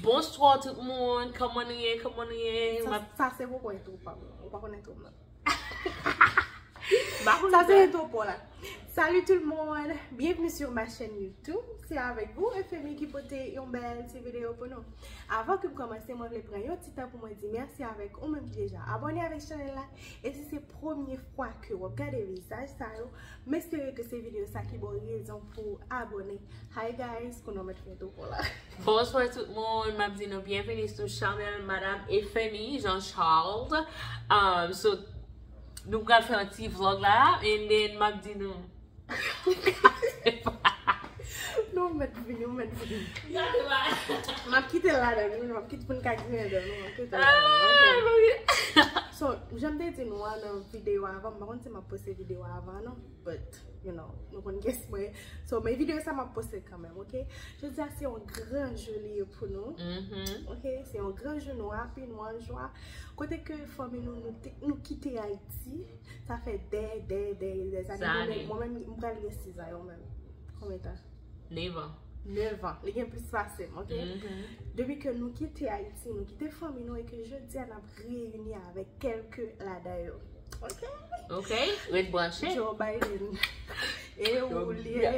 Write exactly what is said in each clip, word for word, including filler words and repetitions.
Bonswa tout moun, kòman nou ye, kòman nou ye? Sa, sa se pou kwen tou, pa mwen. Ou pa konnen tou, non. Sa se tou pou la. Salut tout le monde, bienvenue sur ma chaîne YouTube. Se avèk ou, F M I, ki pote yon bèl ti videyo pou nou. Avan ke m kòmanse, mwen vle pran yon ti tan pou mwen di mèsi avèk ou menm ki deja abòne avèk chanèl la. E si se premye fwa ke w ap gade vizaj sa yo, m espere ke se videyo sa ki ba w rezon pou w abòne. Hi guys, kounye a w mèt fè tou pou la. Bonswa tout moun, m ap di nou byenveni sou chanèl Madam F M I Jean Charles. Um, so, nou pral fè yon ti vlog la, and then m ap di nou. Non, w mèt vini, w mèt vini. M ap kite l ladan, wi, m ap kite pou n ka griyen dan nou, m ap kite l ladan, ok? So, jan m te di nou an nan videyo avan, m pa konn si m ap poste videyo avan, non. But, you know, nou konn kiyès mwen ye. So, men videyo sa m ap poste kanmenm, ok? Jodi a se yon gran jou li ye pou nou. Ok? Se yon gran jou, nou happy, nou an jwa. Kote ke fanmi nou, nou te, nou kite Ayiti, sa fè dè, dè, dè, dè zane. Mwen menm, mwen menm, m pral gen sizan yo menm. Konbyen tan? Nèf an. Nèf an. Li gen plis pase m, ok? Depi ke nou kite Ayiti, nou kite fanmi nou e ke jodi a n ap reyini avèk kèlke ladan yo. Ok? Ok, ret branche. Joe Biden. E ou li ye?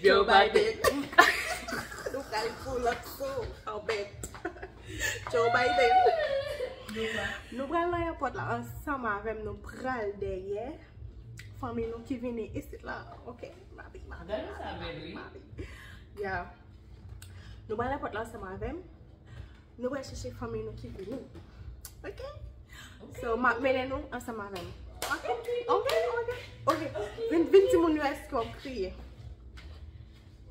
Joe Biden. Nou pral pull up sou ou, an bèt. Joe Biden. Nou pral nan èpòt la ansanm avè m, nou pral dèyè fanmi nou ki vini isit la. Ok? Mabi, mabi, mabi, mabi. Yeah. Nou pral èpòt la ansanm avè m. Nou pral chèche fanmi nou ki vini. Ok? So, m ap mennen nou ansanm avè m. Ok? Ok, ok, ok. Vin, vin di moun yo èske w ap kriye.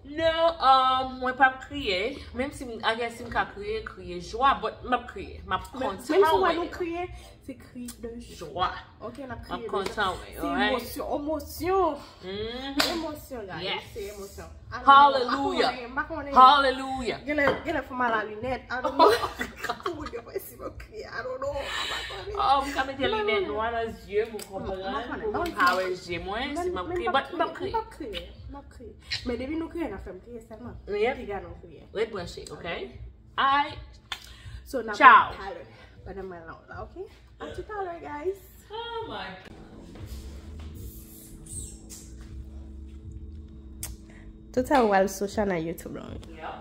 No, um, mwen p ap kriye. Menm si m, I guess si m ka kriye, kriye jwa, but m ap kriye. M ap kontan. Menm si w wè nou kriye, se kri de jwa. Ok, n ap kriye de jwa. M ap kontan, wi, se emosyon, emosyon. Emosyon, guys, se emosyon. Hallelujah. Hallelujah. Genlè, genlè fè mal a linèt. I don't know. Pou moun yo pa si m ap kriye. I don't know. Oh, m ka mete linèt nwa nan zye m, ou konprann? Pou moun pa wè je mwen, si m ap kriye, but m p ap kriye. M p ap kriye. M p ap kriye. Men depi nou kriye, n ap fè m kriye sèlman. Yep. Piga nou kriye. Ret branche, ok? Alright. So, n ap wè talè pandan mwen la, ok? À tout à l'heure, guys. Oh my God. Tout sa w al sou chanèl YouTube la. Yep.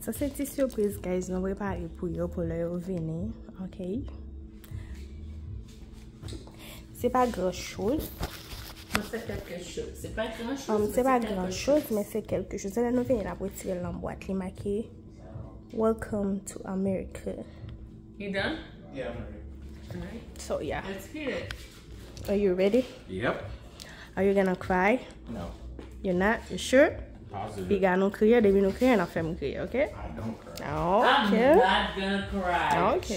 Sa se ti sipriz, guys, nou prepare pou yo, pou lè yo vini, ok? Se pa gran choz. Bon, se kèlke choz. Se pa gran choz, um, se pa gran choz, men se kèlke choz. Se lè nou vini, n ap retire l nan bwat, li make Welcome to America. You done? Yeah, I'm ready. All right. So, yeah. Let's get it. Are you ready? Yep. Are you gonna cry? No. You're not? You sure? Positive. Piga nou kriye, depi nou kriye, n ap fè m kriye, ok? I don't cry. Ok. I'm not gonna cry. Ok.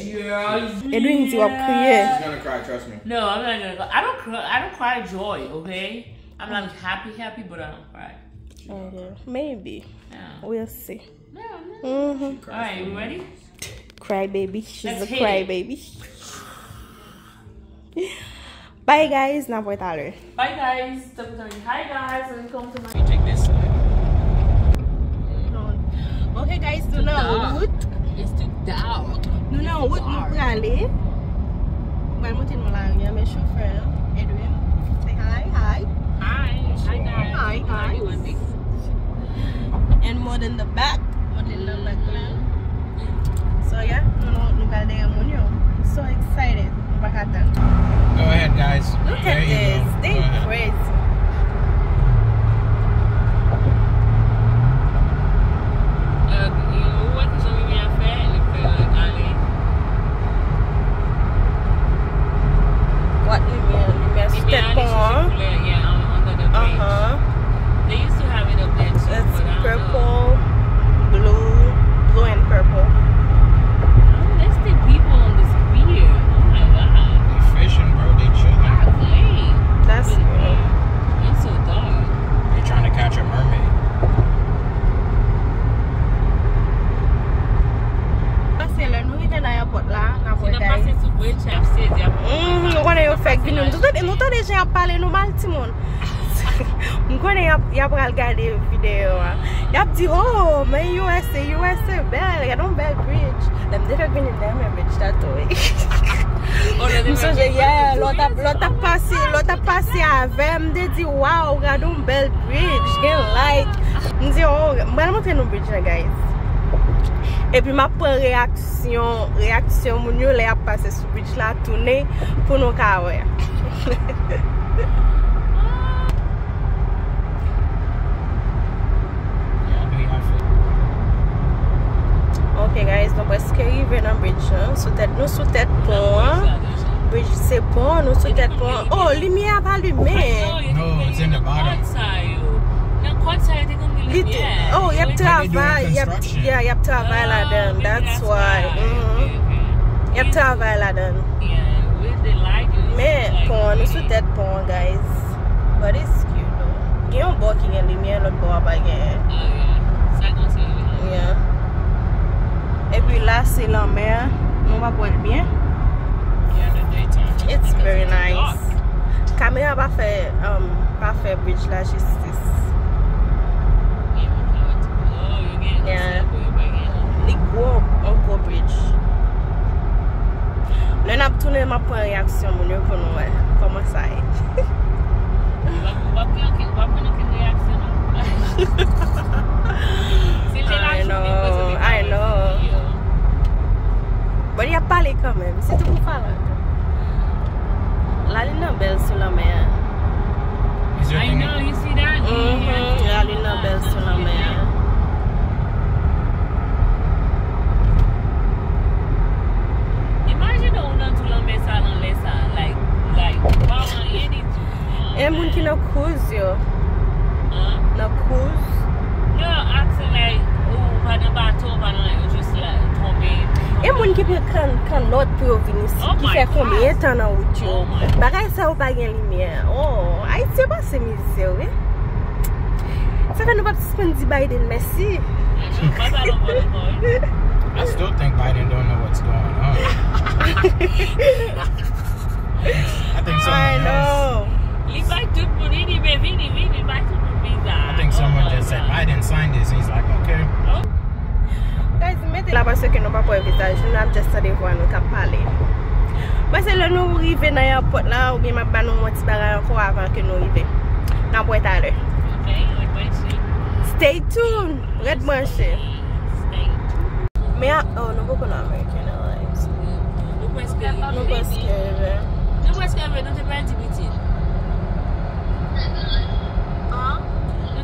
Edwin di w ap kriye. She's gonna cry, trust me. No, I'm not gonna cry. I don't cry. I don't cry joy, okay? I'm not happy, happy, but I don't cry. Okay. Maybe. Yeah. We'll see. No, no. All right, you ready? Cry baby. She's a cry baby. Bye guys, n ap wè talè. Bye guys. Hi guys, welcome to my. You take this side. Ok guys, nou nan wout. It's too dark. Nou nan wout, nou prale. Mwen monte nan lari a, men chofè an, Edwin. Say hi, hi. Hi, hi guys. Hi, hi. And Modèl nan bak, Modèl nan bak la. So yeah, nou, nou, nou pral dèyè moun yo. I'm so excited. Mwen pa ka tann. Go ahead, guys. Look at this. They crazy. Ou wè ki jan limyè a fè, li fè ale. What limyè? Limyè sou tèt pon an? Limyè a li chanje koulè, yeah, under the bridge. They used to have it up there too, but I don't know. Purple, blue, blue and purple. Oh, there's still people on this pier. Oh my God. They fishing, bro. They chilling. That's good. It's so dark. They trying to catch a mermaid. Pase lè nou rive nan èpòt la, n ap wè, guys. Si n ap pase sou bridge, y ap sezi, y ap... Mhm, ou konnen yo fèk vini. Nou tande, nou tande jan y ap pale nou mal, timoun. M konnen y ap, y ap pral gade videyo a. Y ap di, "Oh, men U S A, U S A." Bèl, gade yon bèl bridge. Lè m te fèk vini, m te renmen bridge la tou, wi. M sonje, yeah, lè w t ap, lè w t ap pase, lè w t ap pase avè m, m te di, "Waw, gade yon bèl bridge, gen light." M di, "Oh, m pral montre nou bridge la, guys." Epi m ap pran reyaksyon, reyaksyon moun yo lè y ap pase sou bridge la, tounen pou nou ka wè. Ok, guys, nou prèske rive nan bridge lan. Sou tèt, nou sou tèt pon an. Bridge, se pon, nou sou tèt pon an. Oh, limyè ap alimen. No, it's in the bottom. Li te, oh, y ap travay, y ap, yeah, y ap travay ladan. That's why. Mhm. Y ap travay ladan. Men, pon an, nou sou tèt pon an, guys. But it's cute, though. Gen yon bò ki gen limyè, lòt bò a pa genyen. Yeah. Epi la, se lanmè a. Nou p ap wè l byen. It's very nice. Kamera pa fè, um, pa fè bridge la jistis. Yeah. Li gwo, yon gwo bridge. Lè n ap tounen, m ap pran reyaksyon moun yo pou nou wè kòman sa ye. W ap pran okenn, w ap pran okenn reyaksyon, non? I know, I know. But y ap pale kanmenm, se tou pou Farah. Lalin nan bèl sou lanmè a. I know, you see that? Mhm, lalin nan bèl sou lanmè a. Imajine ou nan tou lanmè sa nan lè sa, like, like, ou pa wè anyen ditou. E moun ki nan cruise yo. Nan cruise. Yo, akse, like, ou pa nan bato, ou pa nan, yo jis la, tonbe. E moun ki pran kan-, kannòt pou yo vin isit, ki fè konbyen tan nan wout yo. Bagay sa yo pa gen limyè. Oh, Ayiti yo pase mizè, wi. Sa fè nou p ap sispann di Biden mèsi. I still think Biden don't know what's going on. I think someone else. Li bay tout moun, li di, "Vini, vini, bay tout moun viza." I think someone just said, "Biden signed this." He's like, "Okay." Guys, mete la paske nou pa wè vizaj nou, n ap just tande vwa nou k ap pale. Paske lè nou rive nan airport la, oubyen m ap ba nou yon ti bagay ankò avan ke nou rive. N ap wè talè. Stay tuned! Ret branche. Men, oh, nou poko nan American Airlines. Nou prèske, nou prèske rive. Nou prèske rive, nou te pèdi pitit.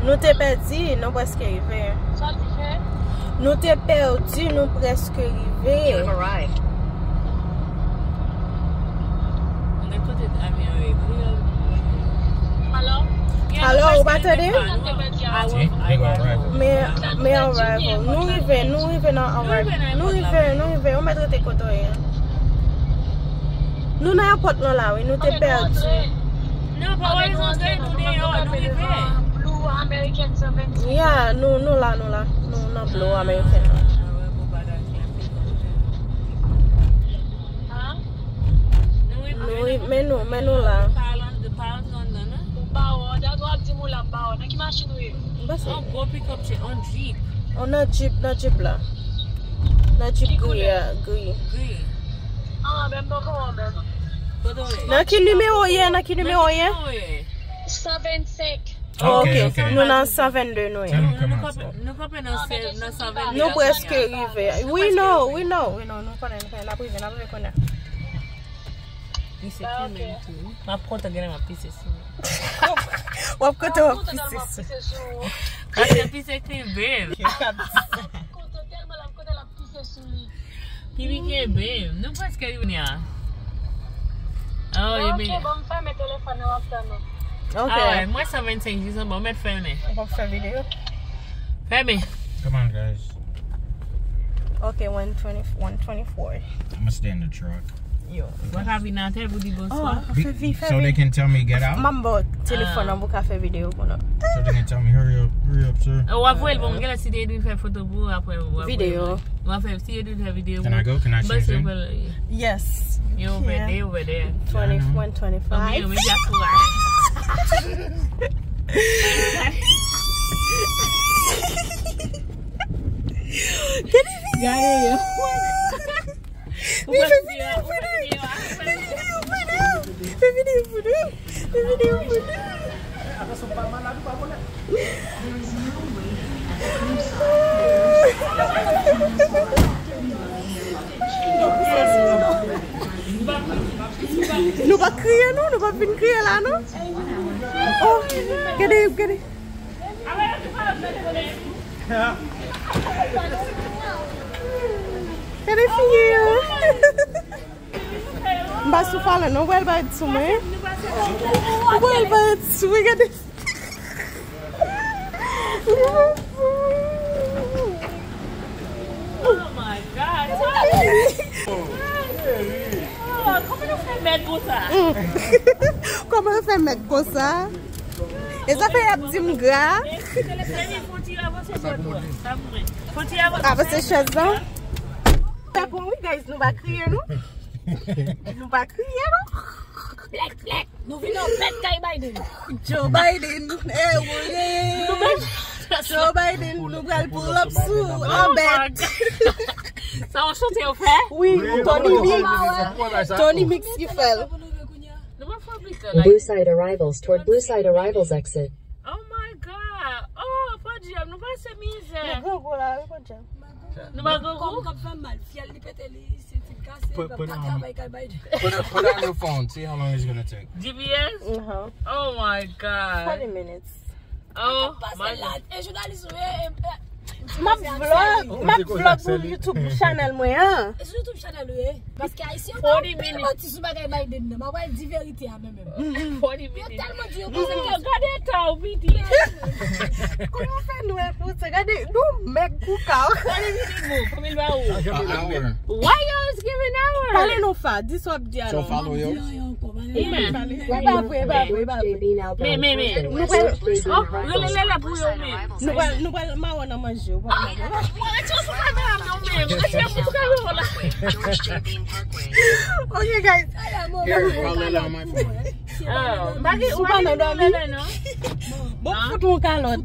Nou te pèdi, nou prèske rive. Nou te pèdi, nou prèske rive. Alo, ou pa tande? Men, men arrival. Nou rive, nou rive nan arrival. Nou rive, nou rive. Ou mèt rete kote w ye. Nou nan airport lan la, wi. Nou te pèdi. Non, pa wè nou antre, nou deyò, nou rive. Ya, nou, nou la, nou la. Nou nan Blue American la. Nou, men nou, men nou la. Ou pa wè, dat w ap di m ou la, m pa wè. Nan ki machin ou ye? Yon gwo pick-up, se yon Jeep. Oh, nan Jeep, nan Jeep la. Nan Jeep gri a, gri. Gri. Ah, men m poko wè menm. Kote w ye? Nan ki nimewo w ye? Nan ki nimewo w ye? San vennsenk. Oh, ok, ok. Nou nan san vennde nou ye. Nou kanpe nan san vennde. Nou prèske rive. We know, we know, we know. Nou konnen, nou konnen. N ap rive, n ap rive kounye a. Li se pi menm tou, wi. M ap kontan genlè m ap pise sou mwen. W ap kontan w ap pise sou. Paske pise ki bèl. Kontan tèlman l ap kontan l ap pise sou li. Pipi kenbe m. Nou prèske rive a. Oh, ok, bon, m fèmen telefòn nan, w ap tann ou. Ok. Ah, ouais, mwen san vennsenk jis anba, ou mèt fèmen. Ou p ap fè videyo? Fèmen. Come on, guys. Ok, one twenty, one twenty-four. I'ma stay in the truck. Yo. Ou pa ka vin atè pou di bonswa. Oh, fè vi, fè vi. So they can tell me get out? M ap ba w telefòn nan pou ka fè videyo pou nou. So they can tell me hurry up, hurry up, sir. Ou ap voye l pou mwen, genlè si te dwe fè foto pou ou, apre ou ap voye l. Videyo. Ou ap fè, si te dwe fè videyo pou ou. Can I go? Can I change in? Yes. You over there, over there. Twenty, one twenty-five. Anmye, anmye, diaspora. Gade yo. Li fè videyo pou nou. Fè videyo pou nou. Fè videyo pou nou. Fè videyo pou nou. Nou pa kriye non, nou pa fin kriye la non. Oh, gade, gade. Gade figi yo. M pa sou pale non, ou pral bay sou mwen. Ou pral bay sou mwen, gade. Oh my God. Oh, kòman nou fè mèg konsa? Kòman nou fè mèg konsa? E sa fè y ap di m gra. Fon ti avanse bò dwòt. Sa pou mwen. Fon ti avanse. Avanse chèz la. Sa bon wi, guys, nou pa kriye, non? Nou pa kriye, non? Blèk, blèk. Nou vin an bèt kay Biden. Joe Biden, eh, woye. Joe Biden, nou pral pull up sou an bèt. Sa yon chante yo fè? Wi, Tony Mix. Tony Mix ki fè l. Nou pa fabrike la. Blue side arrivals toward blue side arrivals exit. Oh my God. Oh, pa djab, nou pase mizè. Nou grangou la, wi, pa djab. Nou pa grangou? Kòm k ap fè mal, fyèl li pete, li senti l kase, l ap travay kay Biden. Put it, put it on your phone, see how long it's gonna take. G P S? Uh-huh. Oh my God. Forty minutes. Oh my God. E jounalis ou ye, e, e, M ap vlog, m ap vlog pou YouTube channel mwen an. E sou YouTube channel ou ye? Paske ayisyen yo pa manti sou bagay Biden nan. M ap pral di verite a menm menm. Yo tèlman di yo pa manti. Gade eta w, piti. Kòman w fè nwè konsa? Gade, nou mèg kou kaw. Forty minutes, bro. Combien de hours? Why you always giving hours? Pale non, Fa, di sa w ap di a non. So follow yo. E pa vre, e pa vre, e pa vre. Men, men, men. Nou pral, oh, rele Lele pou yo, men. Nou pral, nou pral mawon nan manje, ou pral manje. Mwen rete sou kamera m yo, men. Rete sou kamera la. Ok, guys. Here, follow Lele on my phone. Oh, m pa gen, ou pa nan dòmi? Bon, fout mwen kalòt.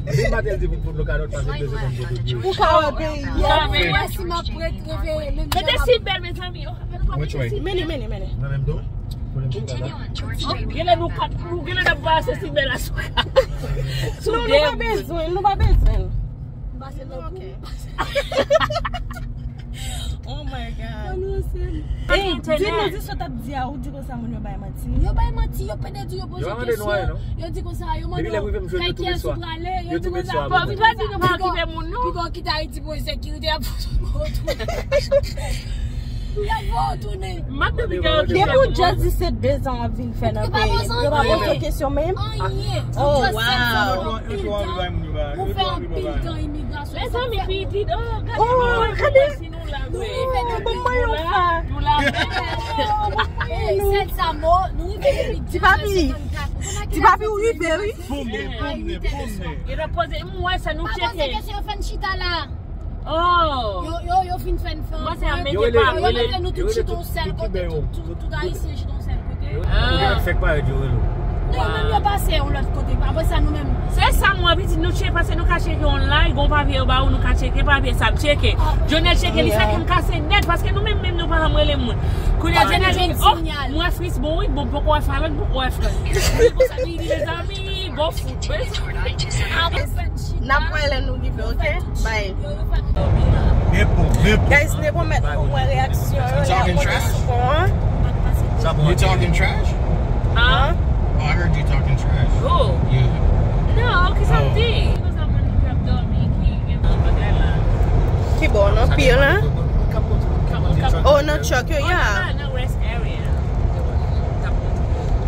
Depi maten l di pou m fout nou kalòt, pase de segonn pou l di. Ou kalòt peyi a. Mwen si m ap ret reveye menm jan. Mete sitbèl, mezanmi. Which way? Mennen, mennen, mennen. Nan menm do? Pou nou chita la? Genlè nou kat, nou genlè n ap pase sitbèl la sou. Non, nou pa bezwen, nou pa bezwen. Pase nan kou. Oh my God. Ey, di nou, di sa w t ap di a, ou di konsa moun yo bay manti. Yo bay manti, yo pede di yo poze kesyon. Yo di konsa, yo mande w kay kiyès ou prale, yo di konsa. Bon, m pa di nou pa okipe moun, non. Piga w kite Ayiti pou ensekirite, y ap fouti w retounen. Y ap fè w retounen. M ap di piga w kite moun. Depi w just disèt dezan w ap vin fè nan peyi. Yo pa poze w kesyon menm. Anyen. Oh, wow. Ou fè anpil tan imigrasyon. Mezanmi, pitit, oh, gade. Oh, gade. Nou rive depi nou la, wi. Nou la, nou la. Ey, sèl sa mo, nou rive depi diznèf senkannkat. Ti papi, ou rive, wi. Poum, poum, poum. Yo ta poze, m wè sa nou tcheke. Pa poze kesyon, yo fè n chita la. Oh. Yo, yo, yo fin fè n fè. Mwen se a mete pa. Yo mete nou tout chita yon sèl kote, tout, tout, tout Ayisyen chita yon sèl kote. Ah. Fèk parèt yo rele w. Non, yo menm yo pase yon lòt kote. Apre sa, nou menm. Se sa, mwen, pitit, nou tcheke, paske nou ka tcheke online, gon papye yo ba ou, nou ka tcheke papye sa, m tcheke. Jonel tcheke, li fè kè m kase nèt, paske nou menm, menm nou pa janm rele moun. Kounye a, Jonel di, oh, mwen fris, bon, wi, bon, poko wè Falon, poko wè Frank. Li konsa, li di, mezanmi, bon, fout, mezanmi. N ap wè lè nou rive, ok? Bye. Guys, ne pwomèt pou mwen reyaksyon yo lè ap monte sou pon an. You talking trash? Huh? Oh, I heard you talking trash. Who? You. Non, ki sa m di? Ki bò, nan pye la? Oh, nan truck yo, yeah. Nan rest area.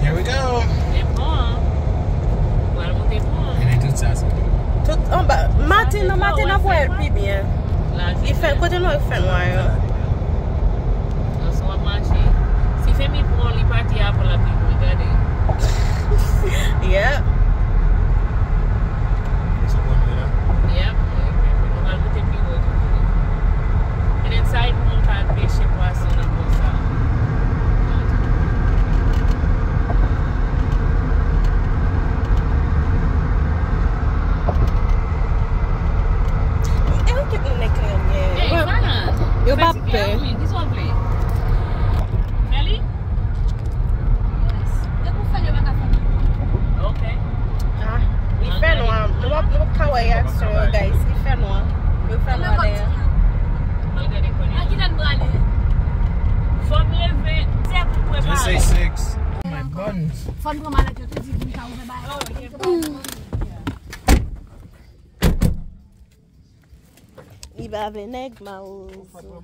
Here we go. E bon. Pral monte bon. E men tout sa, se bon. Tout anba. Maten, nan maten, n ap wè l pi byen. Li fè, kote nou fè nwa yo. Nan son ap mache. Si Femi pran li pati apre l ap vin gade. Yep. Yep. Nou pral monte pi wo tou. And then sa e pou nou ka al peche pwason nan pò sa. Yo pa pè. Nelly? Ok. Ah, li fè nwa. Nou p ap, nou p ap ka wè reaksyon yo, guys. Li fè nwa. Yo fè nwa dèyè. Fò m leve. Se pou m prepare. J C six. My buns. Fò n pran malèt yo, te di vin ka ouvè bagay la. Li bave nèg mawozo.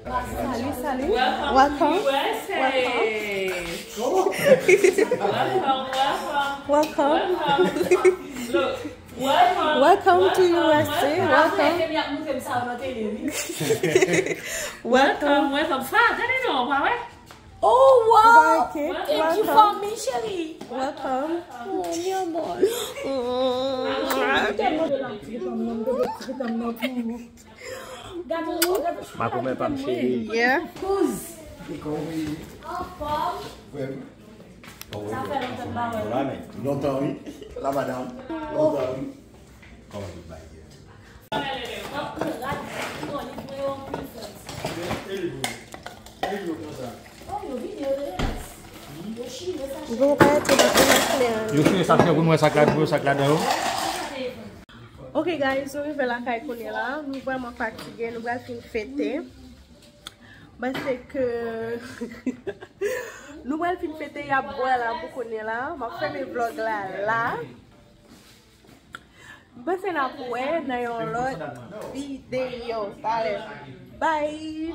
Salut, salut. Welcome. Welcome. U S A. Welcome. Welcome, welcome. Welcome. Welcome. Look. Welcome. Welcome to U S A. Welcome. Welcome. Welcome. Welcome. Fa, gade non, pa wè? Oh, wow! Thank you for me, chérie. Welcome. Oh, mi amor. Makomè pa m cheri. Yeah. Anfòm. Sa fè lontan m pa wè w. Lontan, wi. La madam. Lontan, wi. Kòman tout bagay ye? Yo chire sa chen pou nou wè sa k ladan yo. Ok, guys, nou rive lakay kounye la. Nou vrèman fatige, nou pral fin fete. Paske nou pral fin fete, y ap bwè la pou kounye la. M ap fèmen vlòg la la. M panse n ap wè nan yon lòt videyo. Talè. Bye!